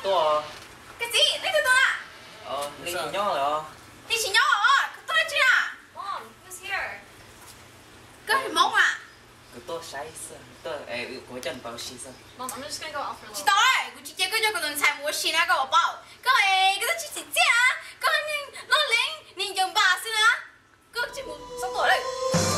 Tuaj. Koj txiv, nej tuaj tuaj na. Nej tsis nyob lawm os. Nej tsis nyob os, koj tuaj dab tsi na? Koj Hmoob a? Kuv tuaj saib xwb, kuv coj nws pab ua si xwb. Tsis tau, kuv tsis cia koj coj kuv tus ntxhais mus ua si na, koj puas paub? Koj, koj twb tsis tsim txiaj, koj niag loj leeb, niag ncaws npas xwb na. Koj tsis mus txhob tuaj lawm.